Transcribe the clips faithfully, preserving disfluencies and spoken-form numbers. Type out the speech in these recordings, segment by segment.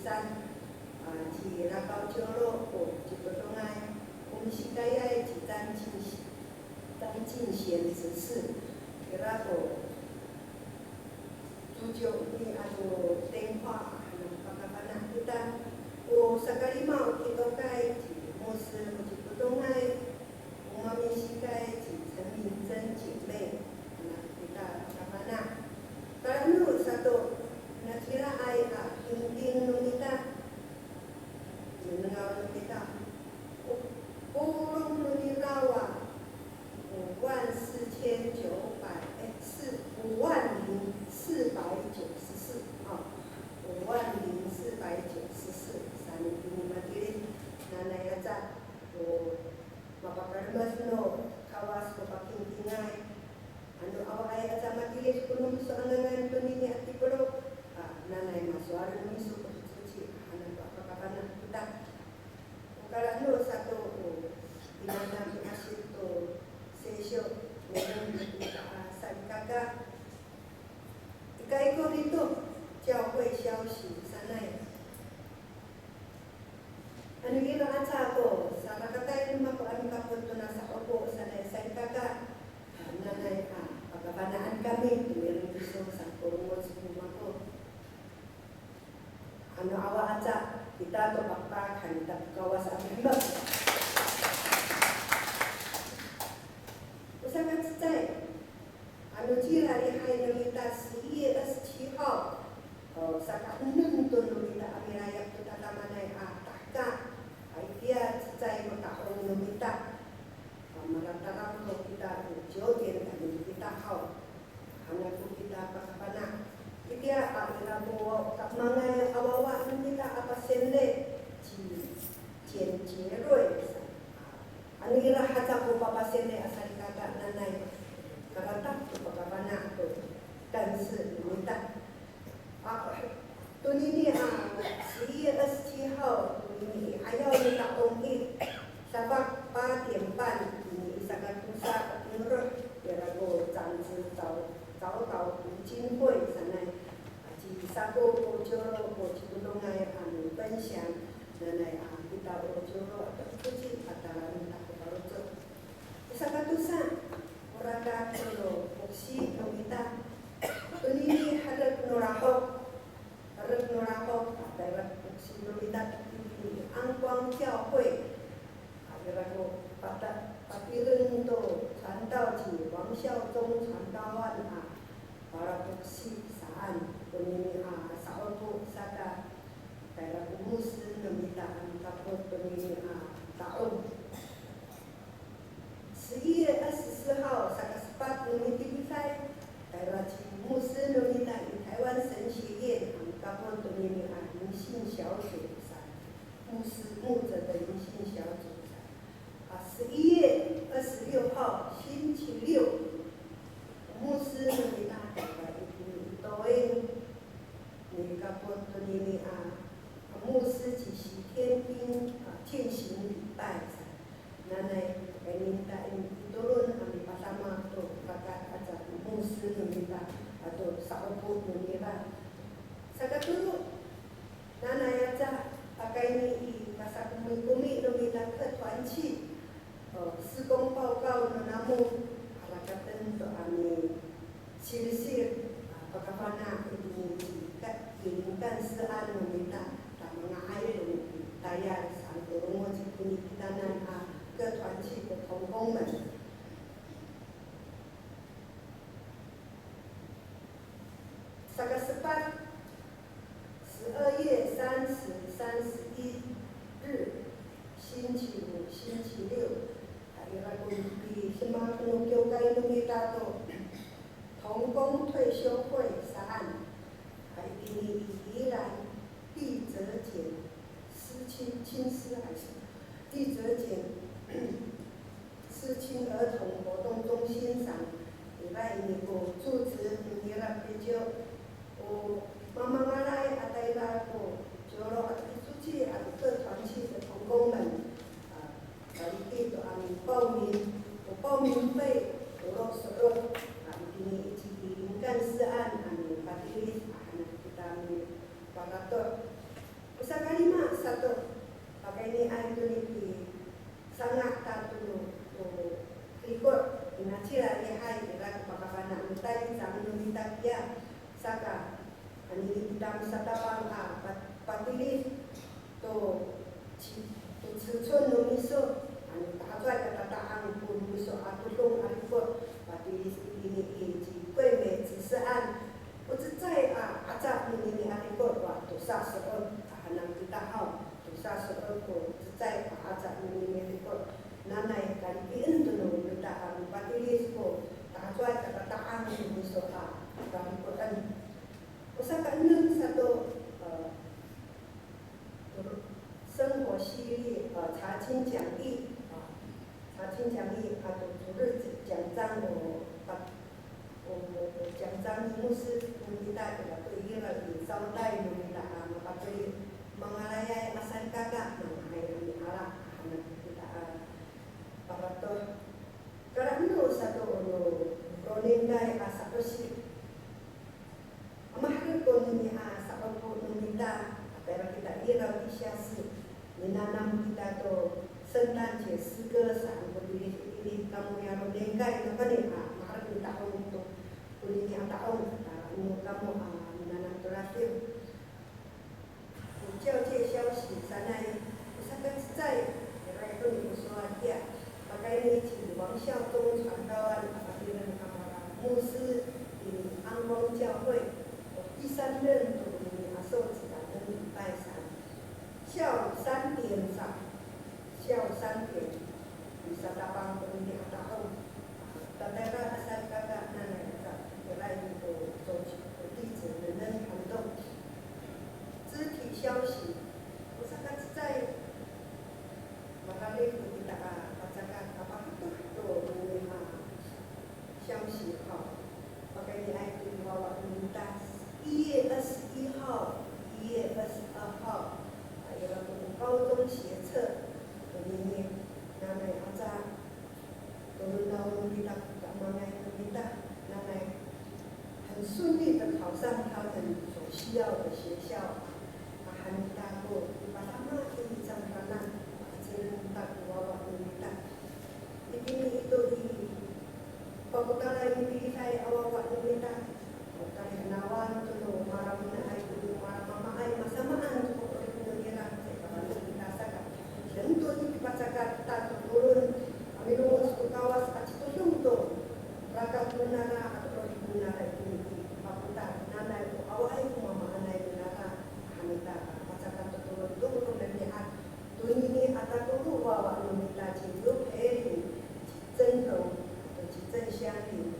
San, a, ci Lakaw Ciwlo ko citodongay, o misikayay ci Can Cing-, Can Cingsian 执事, ira ko 主教 ni ato 电话 han pakafana' kita. O sakalima o kitokay ci 牧师 ko citodongay, o mamisikay ci 陈明珍姐妹, han kita pakafana'. Kala'eno sato, naciraay a tingting no mita, nengnengaw no kita, o polong no nira wa 五万四千九百，哎，四，五万零四百九十四，哦，五万零四百九十四，saan itini matilid. Nanay aca, o mapakalemed no Kawas ko pakingkingay. Ano awaay aca matilid ko no miso a ngangan tonini a tipelok, a, nanay masowal no miso ko hicoci, a, hanan ko a pakafana' kita. O kala'eno sato, o inanam i asit to sesyo, o, a, salikaka. Ikaiko nito, 教会消息 sanay. Ano ira aca ko sarakatay no mako a mikapot tona sa'opo sanay salikaka, nanay a pakafana'an kami to mireng iso sa ko longoc no mako. Ano awa aca kita to pakpak han ita ko Kawas a mihemek. O sakacecay, ano cira lihay no mita 十一月二十七号, o, saka enem to no mita a milayap to tadamaanay a tahka, a itiya cecay ko ta'ong no mita. A, malatalaw to kita, o, 九点 kami kita haw. Hanaw ko kita pakafana'. Itiya, a, ira ko kaemangay a wawa no mita a pasenle, ci, 简杰瑞 sa. Ano ira haca ko papasenle a salikaka nanay, karatak ko pakafana' to, 但是 no mita. A, tonini a, 十一月二十七号, tonini i 'ayaw no ta'ong i, safaw 八点半, tonini i sakatosa a kinroh, ira ko 长子早，早祷读经会 sanay. A, ci Sako ko Ciwlo ko citodongay a mipensiyang, nanay a kita o Ciwlo ato hicoci a tala no mita ko faloco'. Sakatosa, o rakat to no poksi no mita. Tonini herek no lahok, herek no lahok, a, tayra poksi no mita itini i 安光教会. A, ira ko pata, patireng to 传道 ci 王孝忠传道 a, palapoksi saan. Tonini a sa'opo saka, tayra ko 牧师 no mita a mikapot tonini a ta'ong. 十一月二十四号, saka sepat no mitiwiday, tayra ci 牧师 no mita i 台湾神学院 a mikapot tonini a 灵性小组 sa, 牧师牧者的灵性小组 sa. A, 十一月二十六号, 星期六, 牧师 no mita tayra itini i Toeng, mikapot tonini a, a 牧师及 Sitien 兵, a, 进行礼拜 sa. Nanay, pakayni ita i Tolon a mipadama to rakat aca 牧师 no mita ato sa'opo no mira. Sakatolo, nanay aca pakayni i kasakomikomi no mita 客团契, o, 事工报告 no namo, a, rakaten to a mi silsil, a, pakafana' itini i ka, i 灵干事案 no mita, ta manga'ay to i tayal saan ko longoc i kitanan a 各团契 ko 同工们. Saka sepat, 十二月三十、三十一日, 星期五、星期六, a, ira ko pidemak no kiwkay no mita to 同工退修会 saan, a, itini i Yilan, 地泽简, 师青, 青师还是地泽简 师青儿童活动中心 saan, ira ini ko 住址 no nira piciw, o mamangalay a tayra ko Ciwlo ato hicoci ato 各团契 to 同工们, a, paliki to a mi报名, o 报名费 tolo so'ot, a, itini i ci 灵干事案 a mipatilid, a, han kita miparato'. Tanga' ta to no, to riko', inacila lihay ira ko pakafana' no taycang no mita kiya, saka, anini kita misatapang a pat-, patilid to ci-, to cecon no miso, ano tahacowaay ka tata'ang ko miso a todong a riko', patilid itini i ci Koyme Cisean. O cecay a aca nonini a riko' wa tosa so'ot, a hanang kita haw. Tosa so'ot ko cecay a aca nonini a riko'. Nanay kalipien to no mita a mipatilid ko tahacowaay ka tata'ang no miso a riko'en. O sakaenem sato, e, 生活系列, e, 查经讲义, e, 查经讲义, ato 主日讲章 o, pa-, o, o 讲章 ni 牧师 no mita, ira ko ira i 招待 no mita a mapateli, mangalayay a salikaka, manga'ay a miala, hanang kita a paratoh. Kala'eno sato no ronengay a sa'osi. A maherek konini a sa'opo no mita, a tayra kita i Lawodisiya si, minanam kita to 圣诞节诗歌 saan ko tilid itini, kamo ya ronengay no kani a maherek no ta'ong to, konini a ta'ong, a, no kamo a minanam to radiw. O 教界消息 sanay, o sakacecay, ira ko ni o sowal kiya, pakayni ci 王孝忠传道 a patireng a mala 牧师 i 安光教会, o 第三任 to konini a 受洗感恩礼拜 saan. 下午三点 sa, 下午三点, misatapang konini a ta'ong. Tatayra a salikaka nanay aca, ira ko 弟子 nengneng han to. 肢体消息, o sakacecay, maherek kita a pacakat a pahatoh to konini a 消息 haw. Pakayniay to i wawa no mita, 一月二十一号, 一月二十二号, a, ira ko 高中学测 konini, nanay aca, tolonaw no mita, kaemangay no mita, nanay 很顺利的考上他们所需要的学校。 A, han ita ko, i pasama i cangraan, a, cireng ta ko wawa no mita. Itini i to i papotalay mitiliday a wawa no mita. O kalihenawan to no malamaanay, to no malamaanay, masamaan to ko 'orip no ira, caay ka fana' kita saka. Deng to i pipacakat ta to tolon a milongoc to Kawas a citodong to rakat no nara ato 'orip no nara itini i papotal. Nanay o awaay ko mamaanay no nara, han ita a pacakat to tolon to ko romi'ad. Tonini a tatolo wawa no mita ci Liu Peilin, ci Zheng Dong, ato ci Zheng Xianlin.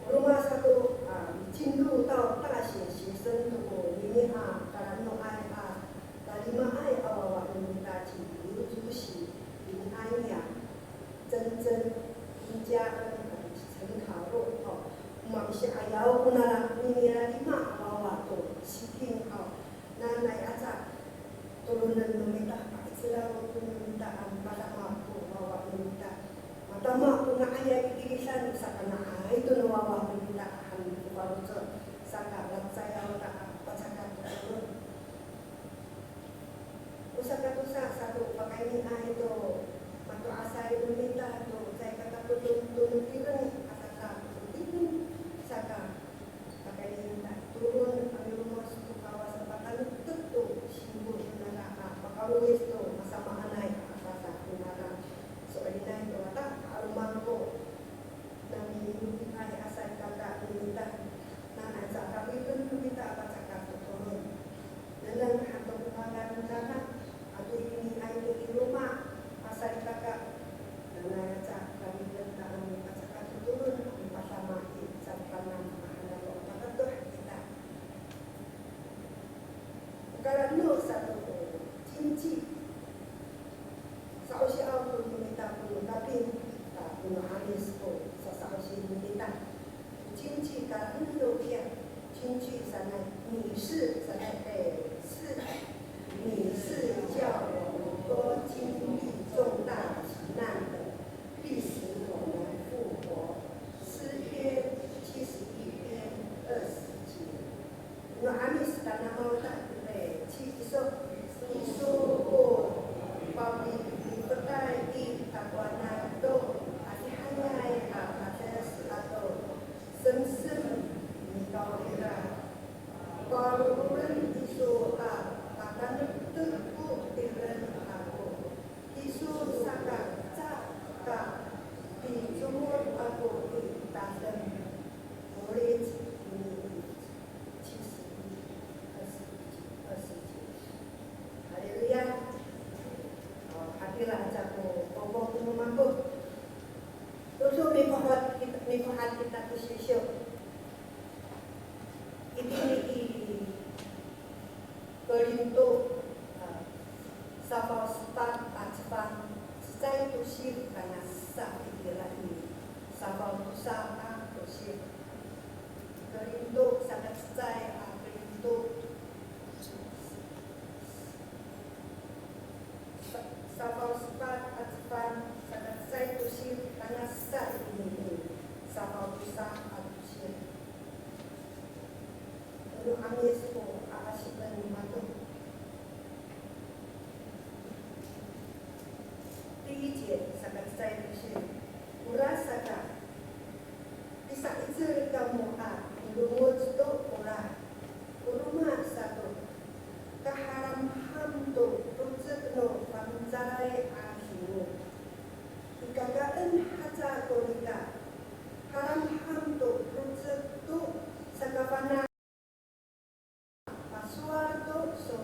O roma sato, a, 进入到大学学生 to koninian a kala'enoay a talimaay a wawa no mita ci Liu Zusi, Lin Anya, Zheng Zheng, Lin Jiaen, ato ci Chen Karo, o mamisi'ayaw ko nara nini a lima a wawa to siking haw. Nanay aca tolonen no mita, pa'icelaw to no mita a mipadama ko wawa no mita. Matama ko nga'ayay i tilidan, saka nga'ay to no wawa no mita han ko faloco', saka lacayaw ta a pacakat to tolon. O sakatosa sato pakayniay to mato'asay no mita to caay ka takoton to no tireng a sasa'opipen, saka pakayni ita i tolon a milongoc to Kawas a patanektek to singko no nara a pakalowid to masamaanay a sasa no nara. So'elinay to wata, 'aloman ko namiminokay a salikaka no mita, nanay caay ka 'orip no mita a pacakat to tolon. Nengneng han to ko ngangan no nara, ato itiniay to i loma' a salikaka, nanay caay ka 'orip ta a mipacakat to tolon a mipadama i cangraan a hanako a patoh kita. O kala'eno sato ko 经济. Sa'osiaw to no mita ko no Kapin, ta ko no 'Amis ko sasa'osi no mita. 经济 kala'eno kiya, 经济 sanay, 你是 sanay, e, 是, 你是叫我们脱经历重大急难的，必使我们复活。诗篇七十一篇二十节。 No 'Amis tadamaw ta, e, ci Iso, Iso ko papi-, pipetay i Palomolen iso a patanektek ko tireng ako. Kiso saka caka picomod ako i tadem. Olic ini. Haleluya. O, hatira aca ko popok no mako. Toso mifohat kita, mifohat kita ko sisyo. Itini i Korinto, a, safaw sepat a cefang, cecay to sifana sa itira i. Safaw tosa a to sif. Korinto, saka cecay a Korinto. Sa-, safaw sepat a cefang, saka cecay to sifana sa itini i. Safaw tosa a to sif. Ano 'Amis ko a'asipen no mako. 第一节, saka cecay to sif. Orasaka, pisa'icel kamo a milongoc to olah. O roma sato, kahalamham to rocek no fangcalay a himo. Ikakaen haca ko nika, halamham to rocek to sakafana' pasowal to so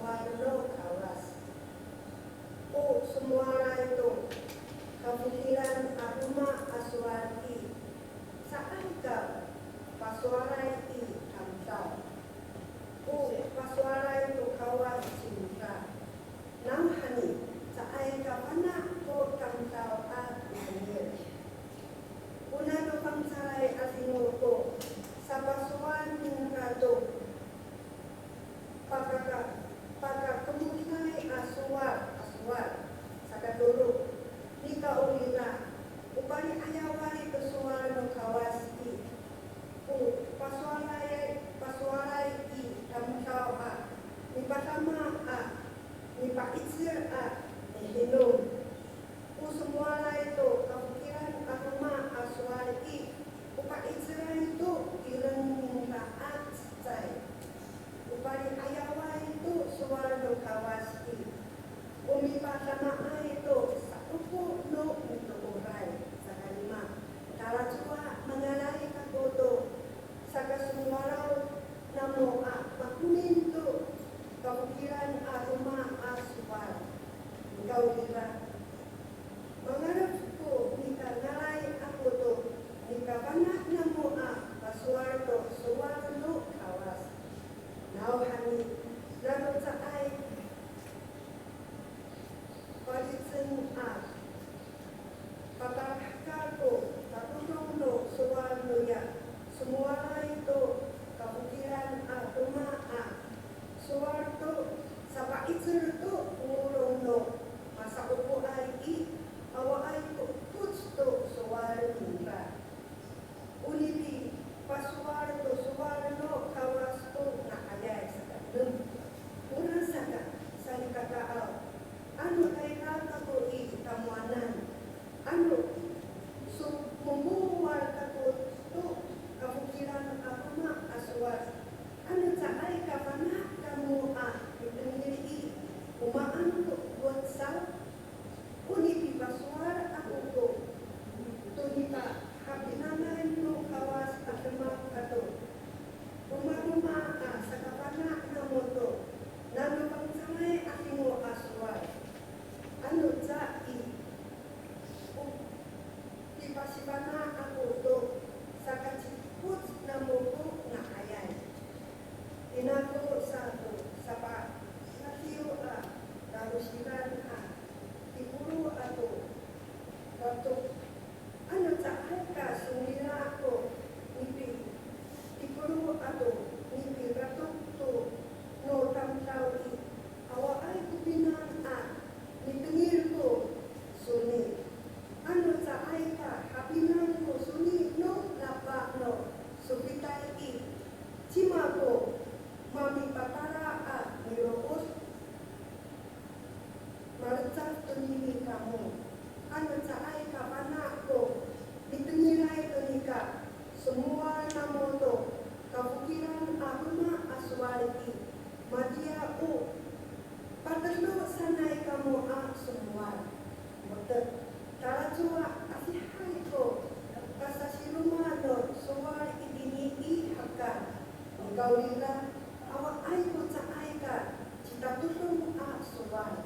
Awaay ko caay ka citatodong a sowal.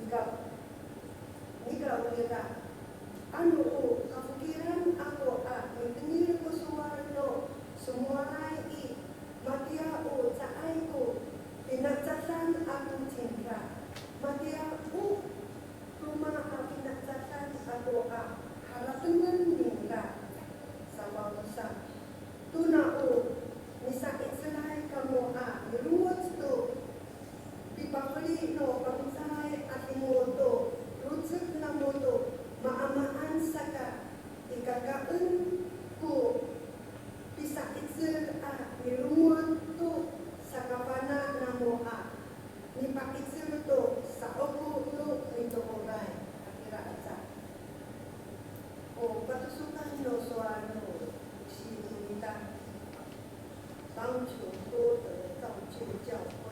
Nika, nika o nira, ano o kafokilan ako a mitengil ko sowal no somowalay i, matiya o caay ko finacadan ako cingra. Matiya o roma a finacadan ako a haratengen ningra. Sapaw sa, tona o misa'icelay kamo a milongoc to pipafeli no Pangcah a 'Adingo to rocek namo to maamaan saka i kakaen ko pisa'icel a milongoc to sakafana' namo a nipa'icel to sa'opo no mitooray. Hatira aca. O patosokan no sowal no sini mita, 帮助多得造就教会。